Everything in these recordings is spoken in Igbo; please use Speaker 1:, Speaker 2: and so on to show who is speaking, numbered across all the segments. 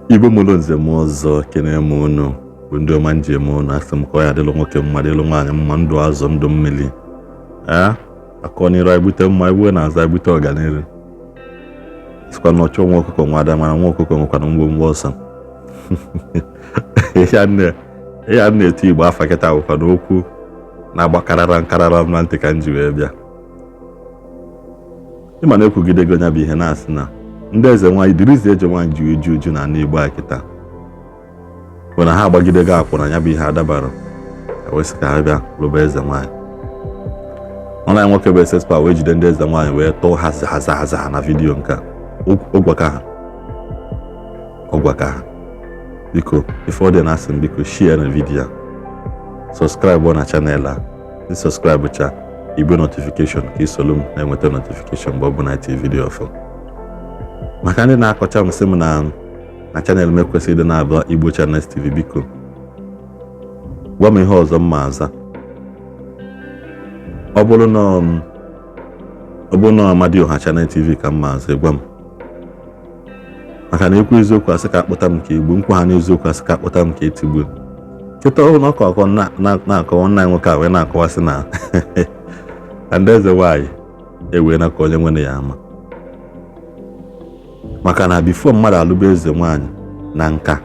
Speaker 1: Igbo mụrụ nze mụọ ọzọ, kene m unu bụ ndị ọma nji eme ọnụ. Asị m ka ọ ya dịlụ nwoke mma, dịlụ nwaanyị mma, ndụ azụ, ndụ mmiri. Ee, akọ n'iru egbute mma, egbuo na azụ egbute ọganiru. Sịkwa na ọchụ nwa ọkụkọ nwe ada, mana nwa ọkụkọ nwekwana mgbomgbo ọsọ. Ihe a na-etu Igbo afa kịta bụkwa na okwu na-agbakarara nkarara m na ntị ka m ji wee bịa. Ịma na ekwugidego ya bụ ihe na-asị na ndị eze nwaanyị dịrịzi eze nwaanyị ji eju uju na Igbo a kịta bụ na ha agbagidego akwụna, ya bụ ihe adabara, wee sị ka ha bịa lụba eze nwaanyị. Nwanne anyị nwoke bụ SS Power wee jide ndị eze nwaanyị wee tụọ ha haza haza na vidiyo nke a. Ọgwaka ha. Biko, ife ọ dị na asị m, biko share na vidiyo a, subscribe na channel a. Ị subscribe cha, igbe notification ka isolu m na-enweta notification mgbe ọ bụla eti vidiyo ọfụ. Maka ndị na-akọcha m sị m na na channel m ekwesịghị ịdị na-abụ Igbo Channels TV, biko gwa m ihe ọzọ m ma aza. Ọ bụrụ na Amadioha Channel TV ka m ma aza, gwa m. Maka na ekwu eziokwu asị ka akpụta m ka egbu nkwa ha, n'eziokwu asị ka akpụta m ka etigbuo. Kịta ọhụrụ na ọkọ akọ na-akọwa nna anyị nwoke a wee na-akọwasị na na ndị eze nwaanyị ewee na ka onye nwere ya ama. Maka na before mmadụ alụba eze nwaanyị na nka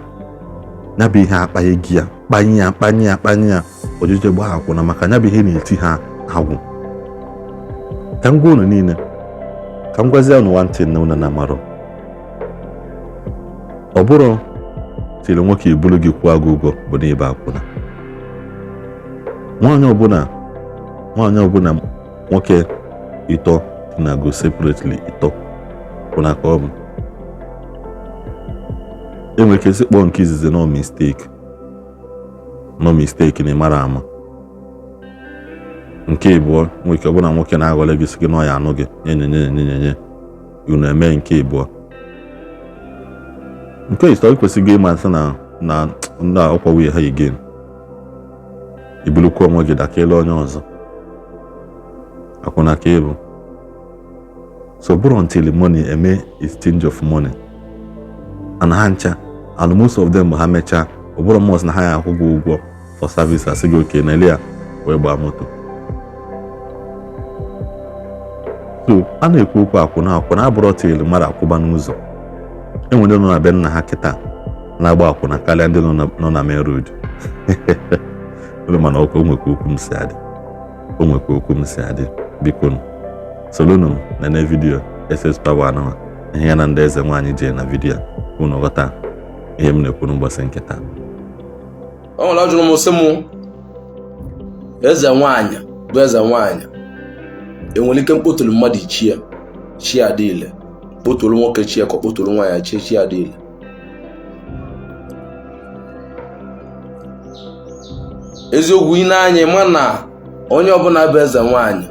Speaker 1: ya bụ ihe akpaghị gị ya kpanye ya kpanye ya kpanye ya ojije gbaa akwụna, maka ya bụ ihe na-eti ha agwụ. Ka m gwa unu niile, ka m gwazie unu nwantị na unu na-amarọ, ọ bụrụ tiri nwoke ebulu gị kwụọ gị ụgwọ bụ na ịba akwụna. Nwaanyị ọbụla nwoke ịtọ na-go separately ịtọ kwụna ka ọ bụ. Enwere ike isi kpọọ nke izizi no mistake, no mistake na ịmara ama. Nke ịbụọ nwere ike ọbụna nwoke na-aghọrọ gị sị gị na ọ ya anụ gị nye nye nye nye nye nye unu eme nke ịbụọ. Nke ịtọ ị kwesịghị ịma sị na na ndị a ọkwa nwunye ha again, ibulukwa onwe gị dakele onye ọzọ akwụna ka ịbụ. So bụrụ until money eme exchange of money and ha ncha, and most of them ha mechaa, ọ bụrụ mọs na ha ya akwụ gị ụgwọ for service, asị gị oke na ya wee gbaa moto. So a na-ekwu okwu akwụna, akwụna abụrọ till mmadụ akwụba n'ụzọ. Enwere ndị nọ na be nna ha kịta na-agba akwụna karịa ndị nọ na main road. Mana ọkụ onwekwa okwu m si adị, onwekwa okwu m si adị. Biko solunu m nene vidiyo SS Power anụwa ihe ya na ndị eze nwaanyị jee na vidiyo unu ghọta ihe m na-ekwu n'ụbọchị nke taa.
Speaker 2: O nwere ọjụrụ m sị m eze nwaanyị bụ eze nwaanyị enwere ike mkpotulu mmadụ ichie chi adịile, kpotulu nwoke chie ka ọ kpotulu nwaanyị chie chi adịile. Eziokwu ị na-anya ma na onye ọbụla bụ eze nwaanyị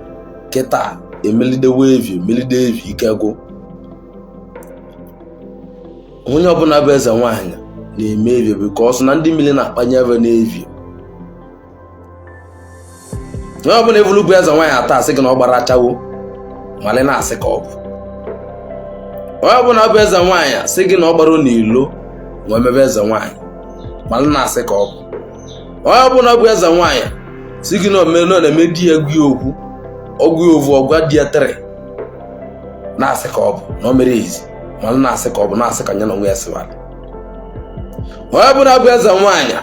Speaker 2: kịta emelidewe evi melide evi ike gwụ. Onye ọbụla bụ eze nwaanyị na-eme evi because na ndị mmiri na-akpanye ebe n'evi. Onye ọbụla evulu bụ eze nwaanyị ata asị gị na ọ gbara achawo malị na-asị ka ọ bụ. Onye ọbụla bụ eze nwaanyị asị gị na ọ gbara n'ilo wee mebe eze nwaanyị malị na-asị ka ọ bụ. Onye ọbụla bụ eze nwaanyị sị gị na ọ na-eme di ya gị okwu ọgwụ ya ovu ọgwa di ya tere na-asị ka ọ bụ na o mere izi malị na-asị ka ọ bụ na-asị ka ya na onwe ya sịwara. Onye ọbụla bụ eze nwaanyị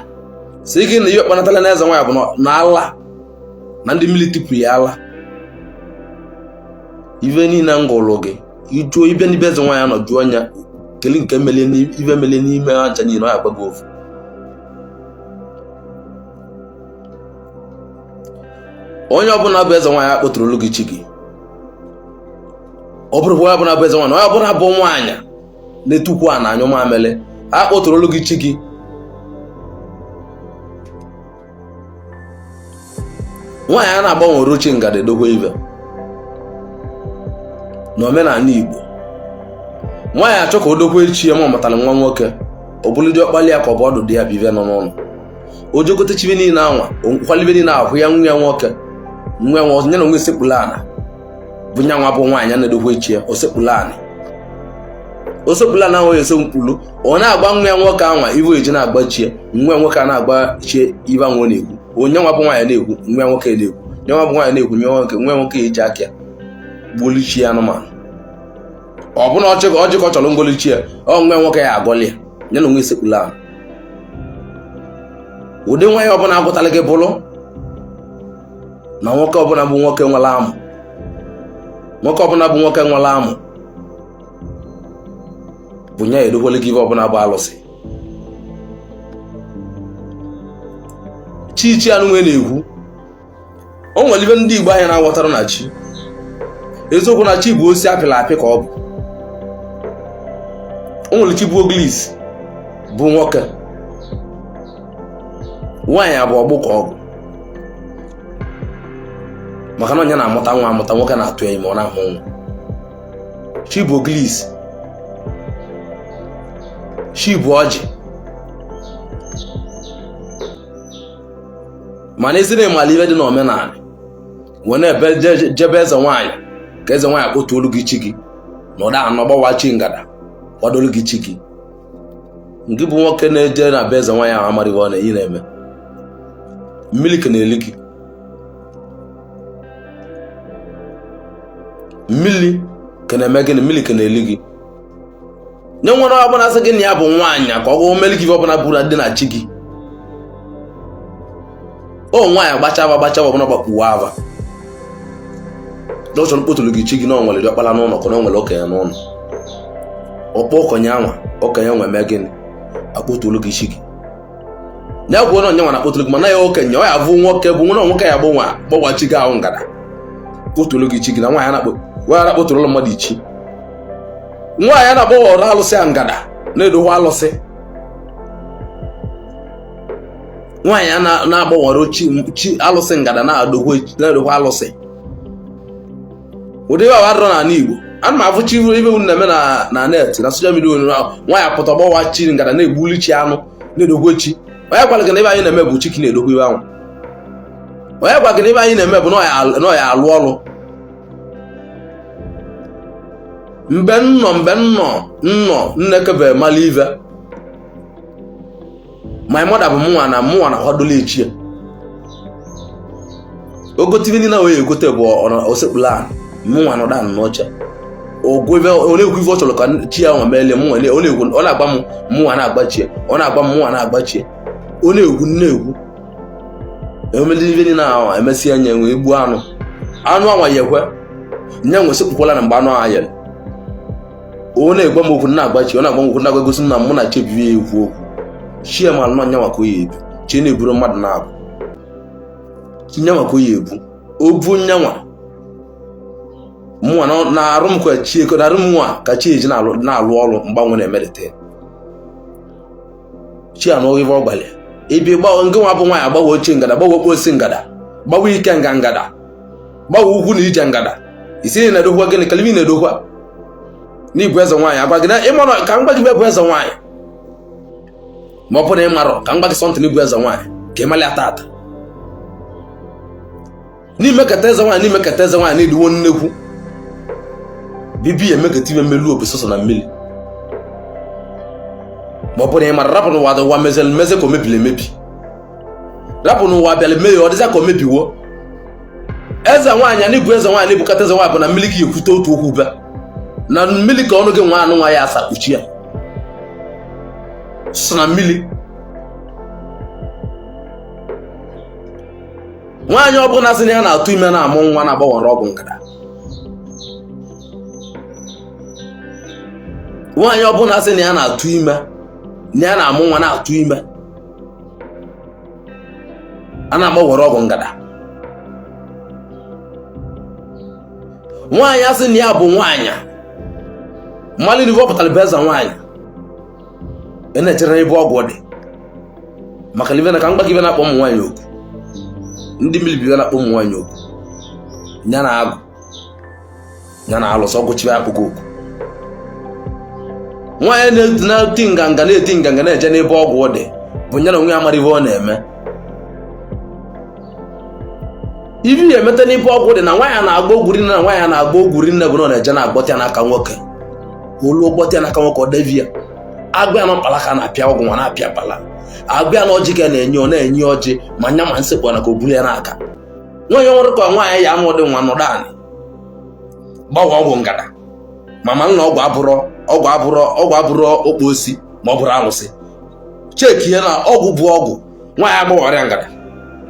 Speaker 2: sị gị na ihe kpanatala na eze nwaanyị bụ na ala na ndị mmiri tipụ ya ala. Ife niile ngụlụ gị ịjụọ ibe n'ibe eze nwaanyị nọ jụọ anya keli nke ife melie n'ime ha ncha niile ọ ya agba gị ofu. Onye ọbụla bụ eze nwaanyị akpọtụrụ gị chi gị. Ọ bụrụ onye ọbụla bụ eze nwaanyị, onye ọbụla bụ nwaanyị na-etukwu a na anyụ mamịrị akpọtụrụ gị chi gị. Nwaanyị a na-agbanwere oche ngada edokwa ibe n'omenala Igbo. Nwaanyị achọ ka o dokwa echi ya ma ọ matara nwa nwoke ọ bụrụ dị ọkpali ya ka ọ bụ ọdụ dị ya bụ ibe nọ n'ụlọ. O jegote chibe niile anwa kwalibe niile ahụ ya nwa ya nwoke nwa ya nwa ya na onwe sekpulu ana bụ nya nwa bụ nwaanyị na-edokwa echi ya o sekpulu anị Osokpula na ahụ eso mkpulu, ọ na-agba nwa ya nwoke anwa iwe eji na-agba chie nwa ya nwoke a na-agba chie ibe anwa ọ na-ekwu. Onye nwa bụ nwaanyị na-ekwu, nwa ya nwoke na-ekwu, nye nwa bụ nwaanyị na-ekwu, nye nwa nwoke eji aka ya gbuolu chi anụmanụ. Ọ bụ na ọjị ka ọ chọrọ ngoli chi ya, ọ nwa nwoke ya agọli ya, ya na onwe esekpula ahụ. Ụdị nwaanyị ọbụla agụtala gị bụrụ na nwoke ọbụla bụ nwoke nwere amụ, nwoke ọbụla bụ nwoke nwere amụ bụ nya edokwele gị ibe ọbụla bụ alụsị. Chi chi anụ nwe na-ekwu, o nwere ibe ndị Igbo anyị na-aghọtara na chi. Eziokwu na chi bụ osisi apịrị apị ka ọ bụ. O nwere chi bụ ogilisi bụ nwoke, nwaanyị bụ ọgbụ ka ọ bụ, maka na onye na-amụta nwa amụta, nwoke na-atụ ya ime, ọ na-amụ nwa. Chi bụ ogilisi, chi bụ ọjị. Mana ezi na ịmala ibe dị n'omenala wee na-ebe jebe eze nwaanyị ka eze nwaanyị kpọtuolu gị chi gị na ụda anọ gbawa chi ngada kwadolu gị chi gị. Ngị bụ nwoke na-eje na be eze nwaanyị ahụ amara ibe ọ na-eyi na-eme, mmiri ka na-eli gị, mmiri ka na-eme gịnị, mmiri ka na-eli gị. Nye nwere ọbụla sị gị na ya bụ nwaanyị ka ọ gụọ meli gị ọbụla bụrụ dị na chi gị. O nwaanyị gbachaba gbachaba ọbụla gbakpuwa ava dọchọrọ kpotụrụ gị chi gị na o nwere diọkpala n'ụlọ ka na o nwere okenye n'ụlọ, ọkpọ okenye anwa okenye nwe mee gịnị akpotụrụ gị chi gị. Ya kwuo na onye nwa na-akpotụrụ gị, mana ya okenye ọ ya bụ nwoke bụ nwa nwoke ya bụ nwa gbọgwa chi gị ahụ ngada kpotụrụ gị chi gị. Na nwaanyị na-akpotụrụ mmadụ ichi, nwaanyị na-agbọghọrọ alụsị a ngada na-edokwa alụsị, nwaanyị na-agbọghọrọ chi alụsị ngada na-edokwa alụsị. Ụdị ibe adịrọ n'ala Igbo. Ana m afụ chi ibe unu na-eme na net na social media, unu nwaanyị pụta gbọwa chi ngada na-egbuli chi anụ na-edokwa chi. Onye gwara gị na ibe anyị na-eme bụ chi ka na-edokwa ibe ahụ? Onye gwa gị na ibe anyị na-eme bụ na ọ ya alụ ọrụ? Mgbe nnọ nnọ nnekebe mala ive, my mother bụ mụnwa na mụnwa na akwadola echi ya ogote ibe niile wee egote bụ osekpula mụnwa nọdụ anụ n'oche ọ na-ekwu ife ọ chọrọ ka chi ya nwa melie mụnwa. Ọ na-agba m mụnwa na-agba chi ya, ọ na-agba m mụnwa na-agba chi ya, ọ na-egwu na-egwu emeli ife niile ahụ emesịa nye nwee gbuo anụ anụ anwa ya ekwe nye nwe sekpukwala na mgbe anụ ahụ yere. Ọ na-egwa m okwu na-agba chi, ọ na-agba m okwu na-agba gosi m na mụ na chi ebibi ya ekwu okwu. Chi ya mara na nyanwa ka o ya ebu, chi na-eburu mmadụ na-abụ chi nyanwa ka o ya ebu, o bu nyanwa mụnwa na-arụ m ka chi eko na-arụ m nwa ka chi eji na-alụ ọrụ mgbanwe na-emelite chi anụghị ife ọ gbalị ibi gbawo nke nwa bụ nwaanyị agbawo ochie ngada, gbawo okposi ngada, gbawo ike nga ngada, gbawo ukwu na ije ngada, isi na-edokwa gịnị kalimi na-edokwa n'ịbụ eze nwaanyị. Agwa gị na ịmarọ ka m gwa gị bụ eze nwaanyị, ma ọ bụ na ịmarọ ka m gwa gị something ịbụ eze nwaanyị ka ị mali tata n'ime keta eze nwaanyị, n'ime keta eze nwaanyị na-ediwo nnekwu bibi emeketa ibe mmelu obi sọsọ na mmiri. Ma ọ bụ na ị mara, rapụ n'ụwa ụwa mezere meze ka o mebiri emebi, rapụ n'ụwa bịara mee ya ọ dịza ka o mebiwo. Eze nwaanyị na ịbụ eze nwaanyị na-ebukata eze nwaanyị bụ na mmiri ka ekwute otu okwu be na mmiri ka ọnụ gị nwa anụ nwa ya asa kpuchi ya sọ na mmiri. Nwaanyị ọbụla sị na ya na-atụ ime na-amụ nwa na-agbanwere ọgwụ ngada, nwaanyị ọbụla sị na ya na-atụ ime na ya na-amụ nwa na-atụ ime a na-agbanwere ọgwụ ngada. Nwaanyị asị na ya bụ nwaanyị mmalụ ife ọ pụtara bụ eze nwaanyị ị na-echere ebe ọgwụ dị maka ife na ka mgba gị ife na-akpọ ụmụ nwaanyị oku, ndị mmiri bụ ife na-akpọ ụmụ nwaanyị oku, ya na agụ ya na alụsị ọgwụ chibe akpụkọ oku. Nwaanyị na-eti nganga na-eti nganga na-eje n'ebe ọgwụ dị bụ ya na onwe ya mara ife ọ na-eme. Ife ya emeta n'ebe ọgwụ dị na nwaanyị na-agba ogwu rinne na nwaanyị na-agba ogwu rinne bụ na ọ na-eje na-agbọta ya n'aka nwoke. Ka olu gbọta ya n'aka nwoke, ọ devi ya. Agwa ya na mkpalaka na-apịa ọgwụ nwa na-apịa mkpala. Agwa ya na ọjị ka na-enye, ọ na-enye ọjị ma nya ma nsekpu na ka o buru ya n'aka. Nwaanyị nwere ka nwaanyị ya anụ dị nwa nọdụ anị gbanwe ọgwụ ngada, ma ma nna ọgwụ abụrọ ọgwụ, abụrọ ọgwụ, abụrọ okpo osi ma ọ bụrụ alụsị. Cheki ya na ọgwụ bụ ọgwụ. Nwaanyị agbawara ngada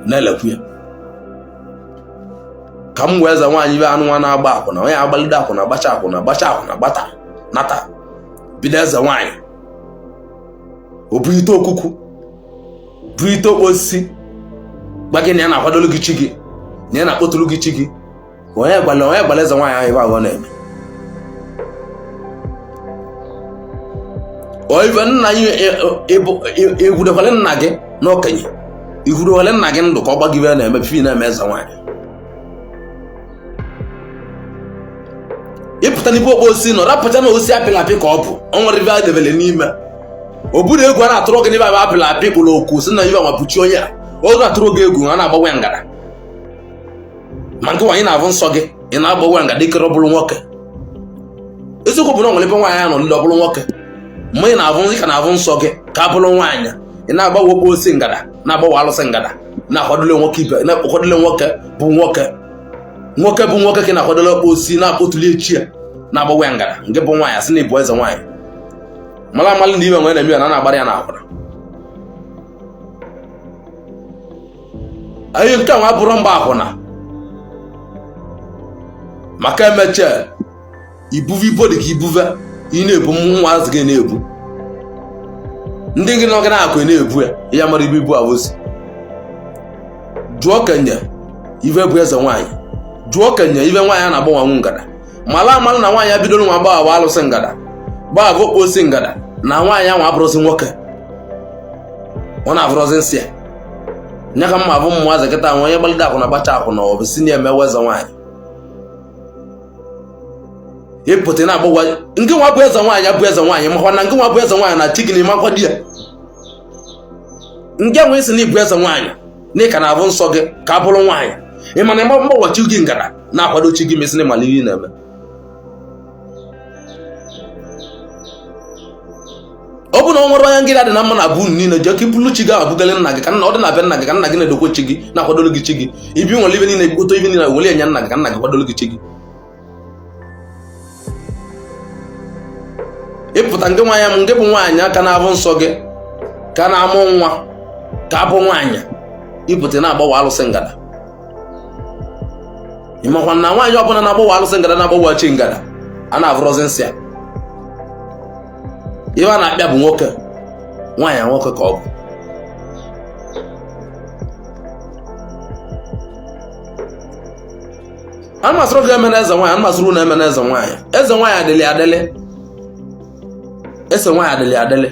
Speaker 2: na-elekwu ya ka m wee eze nwaanyị ibe anụ nwa na-agba akwụna. Onye agbalide akwụna, gbacha akwụna, gbacha akwụna, gbata nata bido eze nwaanyị. O bu ite okuku, bu ite okposisi, gwa gị na ya na-akwadolu gị chi gị, na ya na-akpọtụrụ gị chi gị. Onye gwara, onye gwara eze nwaanyị ahụ ebe ahụ ọ na-eme? Ife nna egwudekwale nna gị na okenye, igwudekwale nna gị ndụ ka ọ gba gị ibe na-eme bifi na-eme eze nwaanyị. Ịpụta n'ibe okpo osisi nọ, rapụta na osisi apịlị apị ka ọ bụ. Ọ nwere ibe adebele n'ime o buru egwu a na-atụrụ gị n'ibe abụ apịlị apị kpụrụ okwu si na ibe nwa bụchi onye a ọ na-atụrụ gị egwu a na-agbanwe ngara. Ma nke nwaanyị na-abụ nsọ gị, ị na-agbanwe ngada ikere ọ bụrụ nwoke. Eziokwu bụ na ọ nwere ebe nwaanyị nọ ndị ọ bụrụ nwoke. Mgbe ị na-abụ, ị ka na-abụ nsọ gị ka bụrụ nwaanyị, ị na-agbanwe okpo osisi ngada, na-agbanwe alụsị ngada, na-akwadole nwoke ibe, na-akwadole nwoke bụ nwoke, nwoke bụ nwoke ka ị na-akwadole okpo osisi, na-akpọtuli echi ya, na-agbanwe ya ngada. Nke bụ nwaanyị asị na ịbụ eze nwaanyị, mara amalị na ibe nwere na-eme ya na na-agbara ya na akwụna. Anyị nke nwa bụrụ mgba akwụna maka emeche ibuve ibo dị ka ibuve ị na-ebu nwa azụ gị na-ebu ndị gị nọ gị na-akụ na-ebu ya ya mara ibu ibu abụzi. Jụọ okenye ife bụ eze nwaanyị, jụọ okenye ife nwaanyị a na-agbanwanwu ngada. Mala amala na nwaanyị bidoro nwa gbaghawa alụsị ngada, gbaghawa okposi ngada, na nwaanyị ahụ abụrụzi nwoke, ọ na-abụrụzi nsị ya. Nya ka mma bụ mmụọ azụ kịta nwa onye gbalide akwụna, gbacha akwụna, ọ bụ si na emewe eze nwaanyị. Ịpụta na-agbagwa nke nwa bụ eze nwaanyị, bụ eze nwaanyị, makwa na nke nwa bụ eze nwaanyị na chi gị na ịmakwa di ya. Nke nwe isi na ịbụ eze nwaanyị na ị ka na-abụ nsọ gị ka a bụrụ nwaanyị, ị ma na mgbanwe chi gị ngara na-akwado chi gị mesị na ịmala ihe ị na-eme. Ọ bụ na ọ nwere onye ngịrị dị na mma na abụ unu niile jee ka ibulu chi gị ahụ bugale nna gị, ka nna ọ dị na be nna gị, ka nna gị na-edokwe chi gị, na-akwadoro gị chi gị. Ibi nwere ibe niile, ebukọta ibe niile were enye nna gị ka nna gị kwadoro gị chi gị. Ịpụta nke nwaanyị m, nke bụ nwaanyị aka na-abụ nsọ gị ka na-amụ nwa ka abụ nwaanyị, ịpụta na-agbawa alụsị ngada. Ịmakwa na nwaanyị ọbụla na-agbawa alụsị ngada, na-agbawa chi ngada, a na-abụrụzi nsị ya. Ihe a na-akpịa bụ nwoke, nwaanyị nwoke ka ọ bụ. A masịrị gị eme na eze nwaanyị, a masịrị unu eme na eze nwaanyị. Eze nwaanyị adịlị adịlị, eze nwaanyị adịlị adịlị,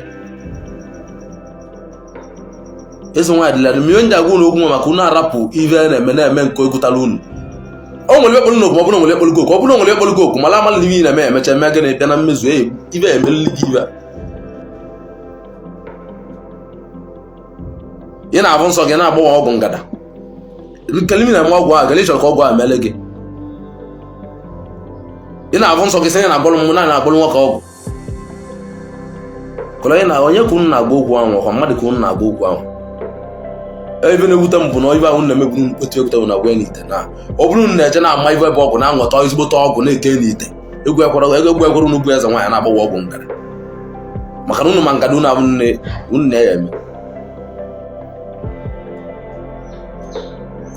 Speaker 2: eze nwaanyị adịlị adịlị. Ma ihe ndị agwa unu okwu nwa maka unu arapụ ive a na-eme na-eme nke egwutala unu. O nwere ekpolu n'okwu, ọ bụrụ nwere ekpolu gị okwu, ọ bụrụ nwere ekpolu gị okwu, mala amala na ive ị na-eme emecha eme gị na-ebịa na mmezu. E ive emelili gị ive ị na-abụ nsọ gị na-agbanwe ọgwụ ngada. Kelimi na-eme ọgwụ ahụ gele chọrọ ka ọgwụ ahụ mele gị. Ị na-abụ nsọ gị sị na-agbọrọ m na na-agbọrọ nwoke ọgwụ kọrọ onye na onye ka unu na-agwa okwu ahụ, ọkwa mmadụ ka unu na-agwa okwu ahụ. Ibe na-ewute m bụ na ibe ahụ na-emegbu otu egwute na agwa n'ite na ọ bụrụ unu na-eje na-ama ibe bụ ọgwụ na-aṅụta ezigbote ọgwụ na-ete n'ite egwu ekwere egwu ekwere unu bụ eze nwaanyị na-agbawa ọgwụ ngara maka na unu ma ngada unu abụ unu na-ya eme.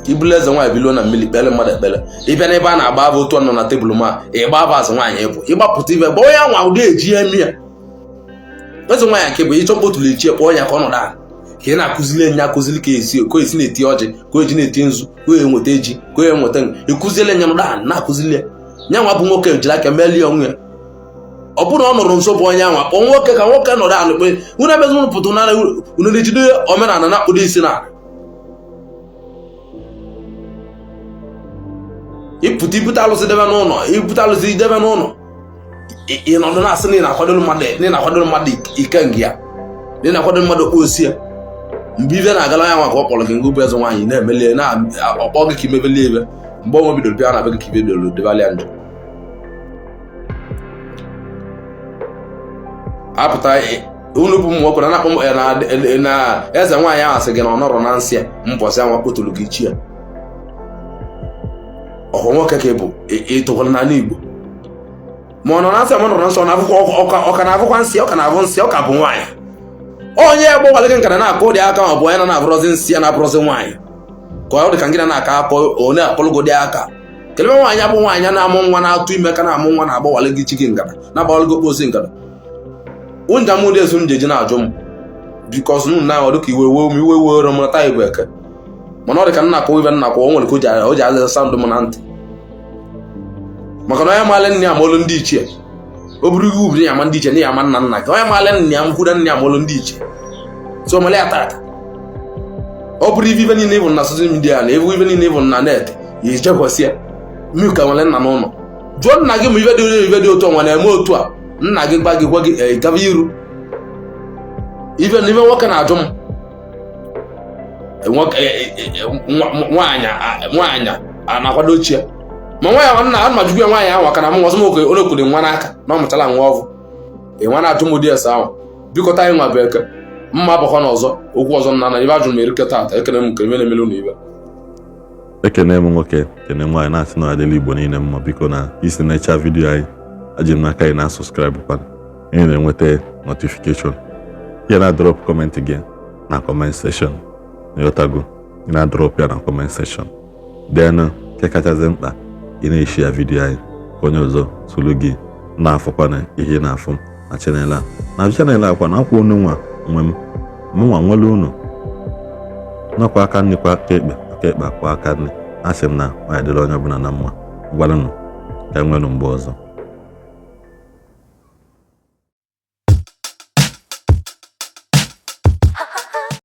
Speaker 2: Ibulu eze nwaanyị biluo na mmiri kpere mmadụ ekpere, ịbịa n'ebe a na-agba ava otu nọ na tebụl ma ịgba ava azụ nwaanyị ịbụ ịgbapụta ibe gba onye anwa ụdị eji emi ya eze nwaanyị nke bụ ịchọ mkpotụrụ echi kpọọ ya ka ọ nọdụ ala ka ị na-akụzili enye akụzili ka esi ka esi na-eti ọjị, ka o eji na-eti nzu, ka o enweta ji, ka o enweta ịkụzili enye nọdụ ala na-akụzili ya. Nya nwa bụ nwoke jiri aka melie onwe ya. Ọ bụrụ na ọ nọrọ nso bụ onye anwa kpọọ nwoke ka nwoke nọrọ ala kpe unu emezi unu pụta unu na-ejide omenala na-akpụdo isi n'ala. Ịpụta ibute alụsị debe n'ụlọ, ibute alụsị debe n'ụlọ, ị nọdụ na-asị na ị na-akwadoro mmadụ, na ị na-akwadoro mmadụ ikenga ya, na ị na-akwadoro mmadụ okpu osi ya. Mgbe ive na-agala ya nwa ka ọ kpọrọ gị ngụ bụ eze nwaanyị na-emelie na-akpọ gị ka imebelie ibe. Mgbe ọnwa bidoro bịa na be gị ka ibe bidoro debali ya njọ. Apụta unu bụ ụmụ nwoke na na-akpọ na eze nwaanyị ahụ sị gị na ọ nọrọ na nsị ya mbọsị anwa kpotulu gị chi ya. Ọhụ nwoke ka ị bụ, ịtụkwara n'ala Igbo, ma ọ nọ na nsị, ma ọ nọrọ na nsọ, na-afụkwa ọ ka na-afụkwa nsị, ọ ka na-afụ nsị, ọ ka bụ nwaanyị. Onye gbawara gị nkata na-akụ ụdị aka, ma ọ bụ onye na-abụrọzi nsị ya na-abụrọzi nwaanyị, ka ọ dị ka ngị na-akọ akọ onye akọlụgodi aka. Kedu ebe nwaanyị bụ nwaanyị na-amụ nwa, na-atụ ime, ka na-amụ nwa, na-agbawale gị chi gị ngada, na-agbawale gị okposi ngada? Nja m dị esu m jeji na-ajụ m, because nụ na ọ dị ka iwe wee m, iwe were m taa igwe eke, mana ọ dị ka nna akọwa ibe nna akọwa, o nwere ka o ji aza sound m na ntị, maka na onye maala nne ya ma olu ndị ichie, o buru gị ubiri ya ma ndị ichie na ya ma nna nna gị. Onye maala nne ya mkwuda nne ya ma olu ndị ichie, so male ya tata. Ọ bụrụ ife niile ịbụ na social media na ebu ife niile ịbụ na net ya, ejekwasị ya mmiri ka nwere nna n'ụlọ, jụọ nna gị ma ife dị otu nwa na-eme otu a. Nna gị gba gị, gwa gị, gaba iru. Ife na ife nwoke na-ajụ m, nwaanyị a na-akwado ochie, ma nwaanyị nna ana majụkwa ya nwaanyị ahụ ka na m nwasị m oke onye kwuru nwa n'aka na ọ mụtara nwa ọvụ. Ị nwa na-ajụ m ụdị ese ahụ, bikọta anyị nwa bụ eke mma abakwa n'ọzọ okwu ọzọ. Nna na ibe ajụrụ m erike taata. Ekene m nke ibe na-emelu na ibe.
Speaker 1: Ekene m nwoke, kene nwaanyị, na-asị na adịla Igbo niile mma. Biko, na isi na-echa video anyị, aji m n'aka anyị na subscribe kwana, ị na-enweta notification ya, na drop comment gị na comment section. Ịghọtago? Ị na-drop ya na comment section. Then nke kachasị mkpa, ị na-eshi ya video anyị ka onye ọzọ soro gị na-afụkwana ihe ị na-afụ na channel a, na channel a kwa na akwa unu nwa nwe m, mụnwa nwere unu nakwa aka nri kwa aka ekpe, aka ekpe akwa aka nri. Asị m na ọ ya dịrị onye ọbụla na mma. Gwaranụ ka enwenụ mgbe ọzọ.